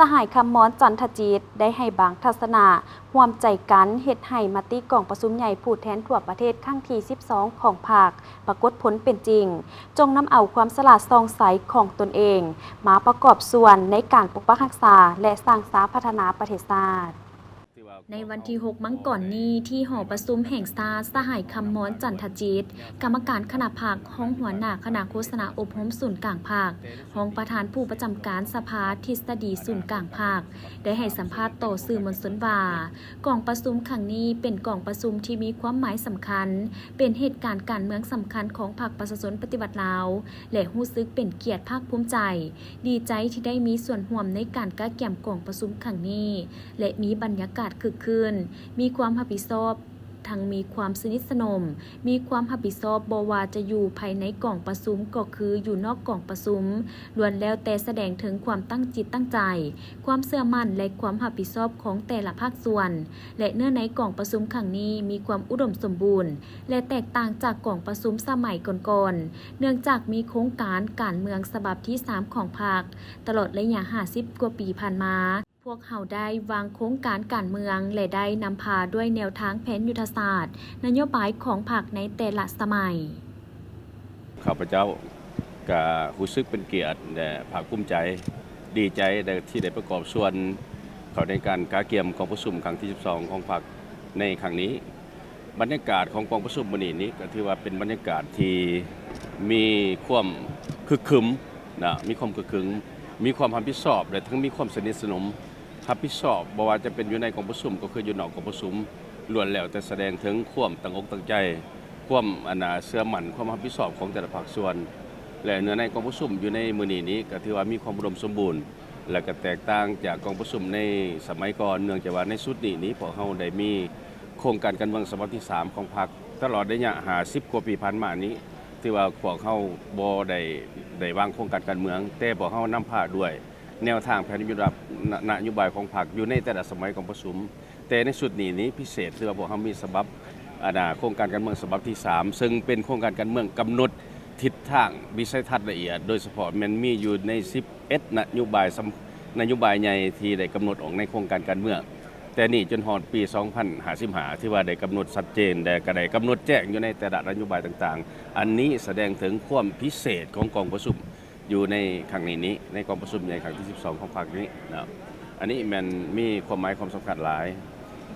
ສະຫາຍ ຄຳມອນ ຈັນທະຈິດ ໄດ້ໃຫ້ບາງທັດສະນະຮ່ວມໃຈກັນເຮັດໃຫ້ມະຕິກອງປະຊຸມໃຫຍ່ຜູ້ແທນທົ່ວປະເທດຄັ້ງທີສິບສອງຂອງພັກປາກົດຜົນເປັນຈິງ, ຈົ່ງນຳເອົາຄວາມສະຫຼາດສ່ອງໃສຂອງຕົນເອງມາປະກອບສ່ວນໃນການປົກປັກຮັກສາ ແລະ ສ້າງສາພັດທະນາປະເທດຊາດ. ໃນວັນທີຫົກມັງກອນນີ້ ທີ່ຫໍປະຊຸມແຫ່ງຊາດ, ສະຫາຍ ຄຳມອນ ຈັນທະຈິດ ກຳມະການຄະນະພັກ, ຮອງຫົວໜ້າຄະນະໂຄສະນາອົບຮົມສູນກາງພັກ, ຮອງປະທານຜູ້ປະຈຳການສະພາທິດສະດີສູນກາງພັກ ໄດ້ໃຫ້ສຳພາດຕໍ່ສື່ມວນຊົນວ່າ ກອງປະຊຸມຄັ້ງນີ້ເປັນກອງປະຊຸມທີ່ມີຄວາມໝາຍສຳຄັນ, ເປັນເຫດການການເມືອງສຳຄັນຂອງພັກປະຊາຊົນປະຕິວັດລາວ ແລະ ຮູ້ສຶກເປັນກຽດພາກພູມໃຈ, ດີໃຈທີ່ໄດ້ມີສ່ວນຮ່ວມໃນການກະກຽມກອງປະຊຸມຄັ້ງນີ້ ແລະ ມີບັນຍາກາດຄຶກຄື້ນ, ມີຄວາມຮັບຜິດຊອບ, ທັງມີຄວາມສະໜິດສະໜົມ, ມີຄວາມຮັບຜິດຊອບ ບໍ່ວ່າຈະຢູ່ພາຍໃນກອງປະຊຸມ ກໍຄືຢູ່ນອກກອງປະຊຸມ, ລ້ວນແລ້ວແຕ່ສະແດງເຖິງຄວາມຕັ້ງຈິດຕັ້ງໃຈ, ຄວາມເຊື່ອໝັ້ນ ແລະ ຄວາມຮັບຜິດຊອບຂອງແຕ່ລະພາກສ່ວນ ແລະ ເນື້ອໃນກອງປະຊຸມຄັ້ງນີ້ມີຄວາມອຸດົມສົມບູນ ແລະ ແຕກຕ່າງຈາກກອງປະຊຸມສະໄໝກ່ອນໆ, ເນື່ອງຈາກມີໂຄງການການເມືອງສະບັບທີສາມຂອງພັກ ຕະຫຼອດໄລຍະຫ້າສິບກວ່າປີຜ່ານມາ. ພວກເຮົາໄດ້ວາງໂຄງການການເມືອງ ແລະ ໄດ້ນຳພາດ້ວຍແນວທາງແຜນຍຸດທະສາດ, ນະໂຍບາຍຂອງພັກໃນແຕ່ລະສະໄໝ. ຂ້າພະເຈົ້າກະຮູ້ສຶກເປັນກຽດ ແລະ ພາກພູມໃຈ, ດີໃຈໄດ້ ທີ່ໄດ້ປະກອບສ່ວນເຂົ້າໃນການກະກຽມກອງປະຊຸມຄັ້ງທີສິບສອງຂອງພັກໃນຄັ້ງນີ້. ບັນຍາກາດຂອງກອງປະຊຸມມື້ນີ້ນີ້ ກໍຖືວ່າເປັນບັນຍາກາດທີ່ມີຄວາມຄຶກຄື້ນນະ, ມີຄວາມຄຶກຄື້ນ, ມີຄວາມຮັບຜິດຊອບ ແລະ ທັງມີຄວາມສະໜິດສະໜົມ, ຮັບຜິດຊອບ ບໍ່ວ່າຈະເປັນຢູ່ໃນກອງປະຊຸມ ກໍຄືຢູ່ນອກກອງປະຊຸມ, ລ້ວນແລ້ວແຕ່ສະແດງເຖິງຄວາມຕັ້ງອົກຕັ້ງໃຈ, ຄວາມ ອັນນ່າ ເຊື່ອໝັ້ນ, ຄວາມຮັບຜິດຊອບຂອງແຕ່ລະພາກສ່ວນ ແລະ ເນື້ອໃນກອງປະຊຸມຢູ່ໃນມື້ນີ້ນີ້ ກໍຖືວ່າມີຄວາມອຸດົມສົມບູນ ແລະ ກໍແຕກຕ່າງຈາກກອງປະຊຸມໃນສະໄໝກ່ອນ, ເນື່ອງຈາກວ່າໃນຊຸດນີ້ນີ້ ພວກເຮົາໄດ້ມີໂຄງການການເມືອງສະບັບທີສາມຂອງພັກ ຕະຫຼອດໄລຍະຫ້າສິບກວ່າປີຜ່ານມານີ້ ຖືວ່າພວກເຮົາບໍ່ໄດ້ ໄດ້ວາງໂຄງການການເມືອງ, ແຕ່ພວກເຮົານຳພາດ້ວຍແນວທາງແຜນນະໂຍບາຍ ນະ ນະໂຍບາຍຂອງພັກຢູ່ໃນແຕ່ລະສະໄໝກອງປະຊຸມ. ແຕ່ໃນຊຸດນີ້ນີ້ພິເສດ ຄືວ່າພວກເຮົາມີສະບັບ ອັນນ່າ ໂຄງການການເມືອງສະບັບທີສາມ ເຊິ່ງເປັນໂຄງການການເມືອງກຳນົດທິດທາງວິໄສທັດລະອຽດ, ໂດຍສະເພາະແມ່ນມີຢູ່ໃນສິບເອັດນະໂຍບາຍສຳ ນະໂຍບາຍໃຫຍ່ທີ່ໄດ້ກຳນົດອອກໃນໂຄງການການເມືອງ. ແຕ່ນີ້ຈົນຮອດປີສອງພັນຫ້າສິບຫ້າ ຖືວ່າໄດ້ກຳນົດຊັດເຈນ ແລະ ກໍໄດ້ກຳນົດແຈ້ງຢູ່ໃນແຕ່ລະນະໂຍບາຍຕ່າງໆ. ອັນນີ້ສະແດງເຖິງຄວາມພິເສດຂອງກອງປະຊຸມ ຢູ່ໃນຄັ້ງນີ້ນີ້ ໃນກອງປະຊຸມໃຫຍ່ຄັ້ງທີສິບສອງຂອງພັກນີ້ເນາະ. ອັນນີ້ແມ່ນມີຄວາມໝາຍຄວາມສຳຄັນຫຼາຍ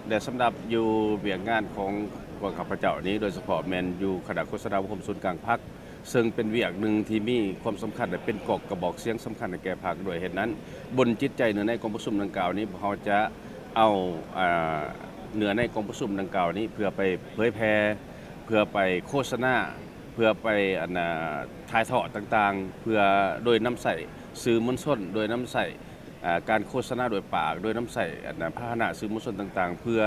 ແລະ ສຳລັບຢູ່ວຽກງານຂອງພວກຂ້າພະເຈົ້ານີ້ ໂດຍສະເພາະແມ່ນຢູ່ຄະນະໂຄສະນາອົບຮົມສູນກາງພັກ ເຊິ່ງເປັນວຽກໜຶ່ງທີ່ມີຄວາມສຳຄັນ ແລະ ເປັນກອກກະບອກສຽງສຳຄັນໃຫ້ແກ່ພັກ. ດ້ວຍເຫດນັ້ນ ບົນຈິດໃຈເນື້ອໃນກອງປະຊຸມດັ່ງກ່າວນີ້ ພວກເຮົາຈະເອົາ ອາ ເນື້ອໃນກອງປະຊຸມດັ່ງກ່າວນີ້ ເພື່ອໄປເຜີຍແຜ່ ເພື່ອໄປໂຄສະນາ ເພື່ອໄປ ອັນນ່າ ຖ່າຍທອດຕ່າງໆ ເພື່ອໂດຍນຳໃຊ້ສື່ມວນຊົນ ໂດຍນຳໃຊ້ ອາ ການໂຄສະນາໂດຍປາກ ໂດຍນຳໃຊ້ ອັນນ່າ ພາຫະນະສື່ມວນຊົນຕ່າງໆ ເພື່ອ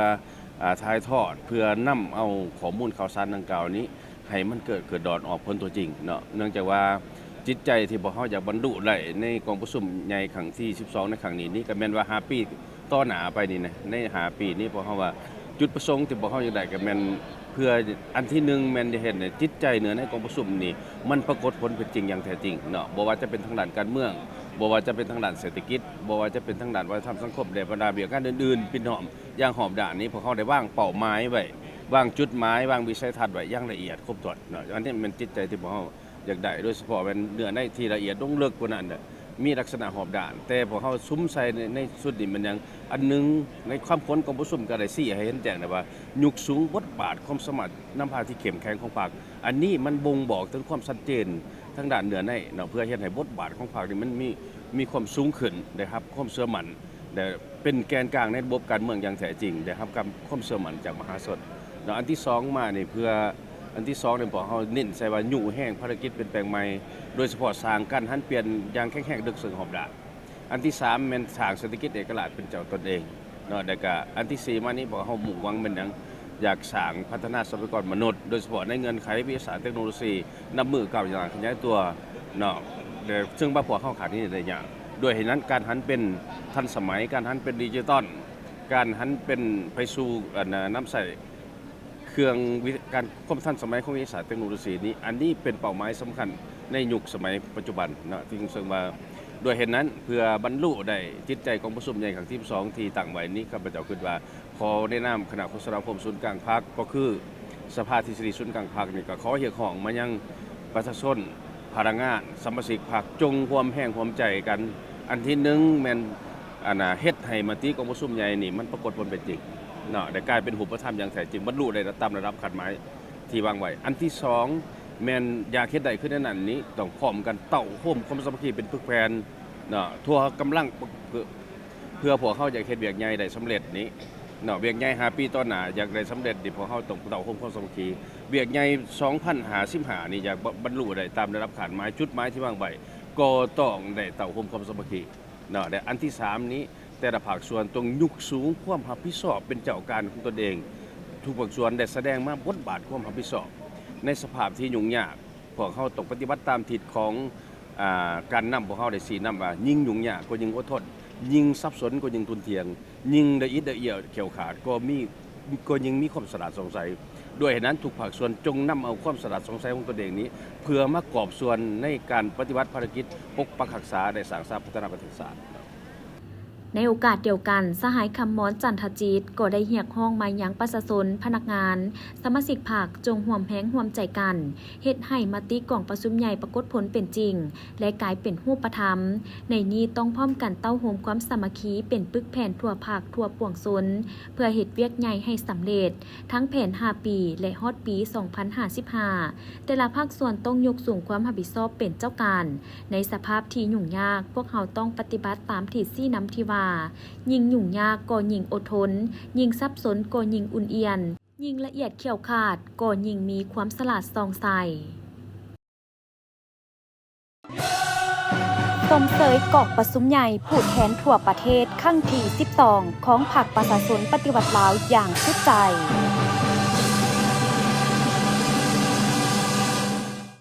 ອາ ຖ່າຍທອດ ເພື່ອນຳເອົາຂໍ້ມູນຂ່າວສານດັ່ງກ່າວນີ້ ໃຫ້ມັນເກີດ ເກີດດອນອອກຜົນຕົວຈິງເນາະ. ເນື່ອງຈາກວ່າຈິດໃຈທີ່ພວກເຮົາຢາກບັນລຸໄດ້ໃນກອງປະຊຸມໃຫຍ່ຄັ້ງທີສິບສອງໃນຄັ້ງນີ້ນີ້ ກໍແມ່ນວ່າຫ້າປີ ຕໍ່ໜ້າໄປນີ້ນະ ໃນຫ້າປີນີ້ ພວກເຮົາວ່າຈຸດປະສົງທີ່ພວກເຮົາຢາກໄດ້ກໍແມ່ນເພື່ອ ອັນທີໜຶ່ງ ແມ່ນຈະເຮັດໃຫ້ຈິດໃຈເນື້ອໃນກອງປະຊຸມນີ້ ມັນປາກົດຜົນເປັນຈິງຢ່າງແທ້ຈິງເນາະ. ບໍ່ວ່າຈະເປັນທາງດ້ານການເມືອງ, ບໍ່ວ່າຈະເປັນທາງດ້ານເສດຖະກິດ, ບໍ່ວ່າຈະເປັນທາງດ້ານວັດທະນະທຳສັງຄົມ ແລະ ບັນດາວຽກງານອື່ນໆ ປິດຫ້ອມ ຢ່າງຮອບດ້ານນີ້ ພວກເຮົາໄດ້ວາງເປົ້າໝາຍໄວ້, ວາງຈຸດໝາຍ, ວາງວິໄສທັດໄວ້ຢ່າງລະອຽດຄົບຖ້ວນເນາະ. ອັນນີ້ແມ່ນຈິດໃຈທີ່ພວກເຮົາ ຢາກໄດ້ ໂດຍສະເພາະແມ່ນເນື້ອໃນທີ່ລະອຽດລົງເລິກກວ່ານັ້ນນະ ມີລັກສະນະຮອບດ້ານ, ແຕ່ພວກເຮົາສຸມໃສ່ໃນ ໃນຊຸດນີ້ແມ່ນຫຍັງ? ອັນໜຶ່ງ ໃນຄວາມຂວັນກອງປະຊຸມກໍໄດ້ຊີ້ໃຫ້ເຫັນແຈ້ງແລ້ວວ່າ ຍົກສູງບົດບາດຄວາມສາມາດນຳພາທີ່ເຂັ້ມແຂງຂອງພັກ. ອັນນີ້ມັນບົ່ງບອກເຖິງຄວາມຊັດເຈນທາງດ້ານເນື້ອໃນເນາະ, ເພື່ອເຮັດໃຫ້ບົດບາດຂອງພັກນີ້ມັນມີ ມີຄວາມສູງຂຶ້ນ, ໄດ້ຮັບຄວາມເຊື່ອໝັ້ນ ແລະ ເປັນແກນກາງໃນລະບົບການເມືອງຢ່າງແທ້ຈິງ, ໄດ້ຮັບການ ຄວາມເຊື່ອໝັ້ນຈາກມະຫາຊົນເນາະ. ອັນທີສອງມານີ້ ເພື່ອ ອັນທີສອງນີ້ ພວກເຮົາເນັ້ນໃສ່ວ່າ ຍູ້ແຮງພາລະກິດປ່ຽນແປງໃໝ່, ໂດຍສະເພາະສ້າງການຫັນປ່ຽນຢ່າງແຂງແຮງເລິກເຊິ່ງຮອບດ້ານ. ອັນທີສາມແມ່ນສ້າງເສດຖະກິດເອກະລາດເປັນເຈົ້າຕົນເອງເນາະ, ແລ້ວກະອັນທີສີ່ມານີ້ ພວກເຮົາມຸ່ງຫວັງແມ່ນຫຍັງ? ຢາກສ້າງພັດທະນາຊັບພະຍາກອນມະນຸດ, ໂດຍສະເພາະໃນເງື່ອນໄຂວິທະຍາສາດເຕັກໂນໂລຊີ ນັບມື້ກ້າວໜ້າຂະຫຍາຍຕົວເນາະ, ແລະ ເຊິ່ງວ່າພວກເຮົາຂາດນີ້ໄດ້ຍາກ. ດ້ວຍເຫດນັ້ນ ການຫັນເປັນທັນສະໄໝ, ການຫັນເປັນດິຈິຕອນ, ການຫັນເປັນໄປສູ່ ອັນ ນຳໃຊ້ເຄື່ອງວິ ການ ຄວາມທັນສະໄໝຂອງວິທະຍາສາດເຕັກໂນໂລຊີນີ້, ອັນນີ້ເປັນເປົ້າໝາຍສຳຄັນໃນຍຸກສະໄໝປັດຈຸບັນເນາະ, ທີ່ເຊິ່ງວ່າ ດ້ວຍເຫດນັ້ນ, ເພື່ອບັນລຸໄດ້ຈິດໃຈກອງປະຊຸມໃຫຍ່ຄັ້ງທີສິບສອງທີ່ຕັ້ງໄວ້ນີ້, ຂ້າພະເຈົ້າຄິດວ່າ ຂໍໃນນາມຄະນະໂຄສະນາຄົມສູນກາງພັກ ກໍຄືສະພາທິດສະດີສູນກາງພັກນີ້ ກໍຂໍຮຽກຮ້ອງມາຍັງປະຊາຊົນ, ພະນັກງານ, ສະມາຊິກພັກ ຈົ່ງຮ່ວມແຮງຮ່ວມໃຈກັນ. ອັນທີໜຶ່ງແມ່ນ ອັນນ່າ ເຮັດໃຫ້ມະຕິກອງປະຊຸມໃຫຍ່ນີ້ມັນປາກົດຜົນເປັນຈິງເນາະ, ໄດ້ກາຍເປັນຮູບປະທຳຢ່າງແທ້ຈິງ, ບັນລຸໄດ້ຕາມລະດັບຄາດໝາຍທີ່ວາງໄວ້. ອັນທີສອງ ແມ່ນຢາກເຮັດໄດ້ຄືແນວນັ້ນນີ້ ຕ້ອງພ້ອມກັນເຕົ້າໂຮມຄວາມສາມັກຄີເປັນປຶກແຜ່ນເນາະ, ທົ່ວກຳລັງ ເພື່ອ ເພື່ອພວກເຮົາຢາກເຮັດວຽກໃຫຍ່ໄດ້ສຳເລັດນີ້ເນາະ, ວຽກໃຫຍ່ຫ້າປີຕໍ່ໜ້າຢາກໄດ້ສຳເລັດນີ້ ພວກເຮົາຕ້ອງເຕົ້າໂຮມຄວາມສາມັກຄີ. ວຽກໃຫຍ່ສອງພັນຫ້າສິບຫ້ານີ້ ຢາກ ບ- ບັນລຸໄດ້ຕາມລະດັບຄາດໝາຍ, ຈຸດໝາຍທີ່ວາງໄວ້ ກໍຕ້ອງໄດ້ເຕົ້າໂຮມຄວາມສາມັກຄີເນາະ. ແລະ ອັນທີສາມນີ້ ແຕ່ລະພາກສ່ວນຕ້ອງຍົກສູງຄວາມຮັບຜິດຊອບເປັນເຈົ້າການຂອງຕົນເອງ. ທຸກພາກສ່ວນໄດ້ສະແດງມາບົດບາດຄວາມຮັບຜິດຊອບໃນສະພາບທີ່ຫຍຸ້ງຍາກ. ພວກເຮົາຕ້ອງປະຕິບັດຕາມທິດຂອງ ອາ ການນຳ. ພວກເຮົາໄດ້ຊີ້ນຳວ່າ ຍິ່ງຫຍຸ້ງຍາກກໍຍິ່ງອົດທົນ, ຍິ່ງສັບສົນກໍຍິ່ງທຸ່ນທ່ຽງ, ຍິ່ງລະອິດລະອຽວແຂວຂາດກໍມີ ກໍຍິ່ງມີຄວາມສະຫຼາດສ່ອງໃສ. ດ້ວຍເຫດນັ້ນ ທຸກພາກສ່ວນຈົ່ງນຳເອົາຄວາມສະຫຼາດສ່ອງໃສຂອງຕົນເອງນີ້ ເພື່ອມາກອບສ່ວນໃນການປະຕິບັດພາລະກິດປົກປັກຮັກສາ ແລະ ສ້າງສາພັດທະນາປະເທດຊາດ. ໃນໂອກາດດຽວກັນ, ສະຫາຍ ຄຳມອນ ຈັນທະຈິດ ກໍໄດ້ຮຽກຮ້ອງມາຍັງປະຊາຊົນ, ພະນັກງານ, ສະມາຊິກພັກ ຈົ່ງຮ່ວມແຮງຮ່ວມໃຈກັນ ເຮັດໃຫ້ມະຕິກອງປະຊຸມໃຫຍ່ປາກົດຜົນເປັນຈິງ ແລະ ກາຍເປັນຮູບປະທຳ. ໃນນີ້ຕ້ອງພ້ອມກັນເຕົ້າໂຮມຄວາມສາມັກຄີເປັນປຶກແຜ່ນທົ່ວພັກທົ່ວປວງຊົນ ເພື່ອເຮັດວຽກໃຫຍ່ໃຫ້ສຳເລັດ ທັງແຜນຫ້າປີ ແລະ ຮອດປີສອງພັນຫ້າສິບຫ້າ. ແຕ່ລະພາກສ່ວນຕ້ອງຍົກສູງຄວາມຮັບຜິດຊອບເປັນເຈົ້າການ. ໃນສະພາບທີ່ຫຍຸ້ງຍາກ, ພວກເຮົາຕ້ອງປະຕິບັດຕາມທິດຊີ້ນຳທີ່ວ່າ, ຍິ່ງຫຍຸ້ງຍາກກໍຍິ່ງອົດທົນ, ຍິ່ງສັບສົນກໍຍິ່ງອຸ່ນອຽນ, ຍິ່ງລະອຽດແຂວຂາດກໍຍິ່ງມີຄວາມສະຫຼາດສ່ອງໃສ. ຊົມເຊີຍກອງປະຊຸມໃຫຍ່ຜູ້ແທນທົ່ວປະເທດຄັ້ງທີສິບສອງ ຂອງພັກປະຊາຊົນປະຕິວັດລາວຢ່າງສຸດໃຈ.